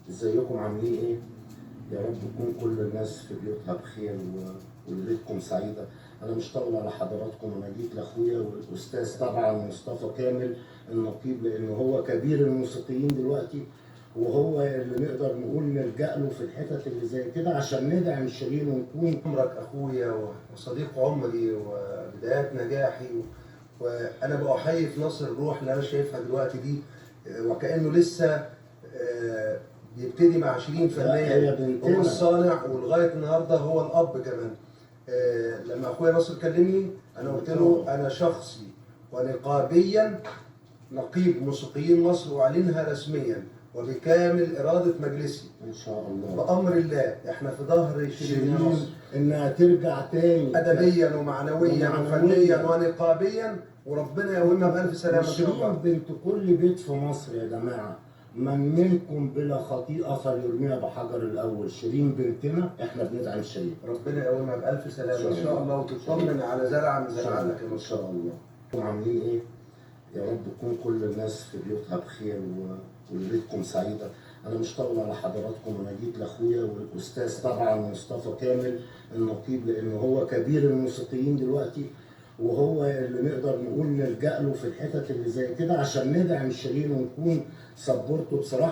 ازيكم عاملين ايه؟ يا رب تكون كل الناس في بيوتها بخير وليلتكم سعيدة. أنا مش طول على حضراتكم، أنا جيت لأخويا والأستاذ طبعا مصطفى كامل النقيب، لأن هو كبير الموسيقيين دلوقتي، وهو اللي نقدر نقول نلجأ له في الحتت اللي زي كده عشان ندعم شيرين ونكون عمرك اخويا وصديق عمري وبدايات نجاحي، وانا بأحيي في ناصر الروح اللي انا شايفها دلوقتي دي، وكانه لسه بيبتدي مع شيرين لا، هي فنيا. بنتنا. هو الصانع ولغاية النهارده هو الاب كمان. لما اخويا ناصر كلمني انا قلت له انا شخصي ونقابيا نقيب موسيقيين مصر، واعلنها رسميا وبكامل اراده مجلسي إن شاء الله بامر الله احنا في ظهر شيرين يا شيرين ناصر، إنها ترجع تاني ادبيا ومعنويا ومعنوياً. وفنيا ونقابيا، وربنا يقومنا بالف سلامه ان شاء شيرين الله. بنت كل بيت في مصر يا جماعة، من منكم بلا خطيئة فليرميها بحجر الأول. شيرين بنتنا، احنا بندعم شيرين. ربنا يقومها بالف سلامه ان شاء الله، وتطمن على زرعه من زرعتك يا إن ناصر. شاء الله. انتم عاملين إيه؟ يا رب تكون كل الناس في بيوتها بخير وليلتكم سعيدة. أنا مش طول على حضراتكم، أنا جيت لأخويا والأستاذ طبعا مصطفى كامل النقيب، لأن هو كبير الموسيقيين دلوقتي، وهو اللي نقدر نقول نلجأ له في الحتت اللي زي كده عشان ندعم شيرين ونكون سبورته بصراحة.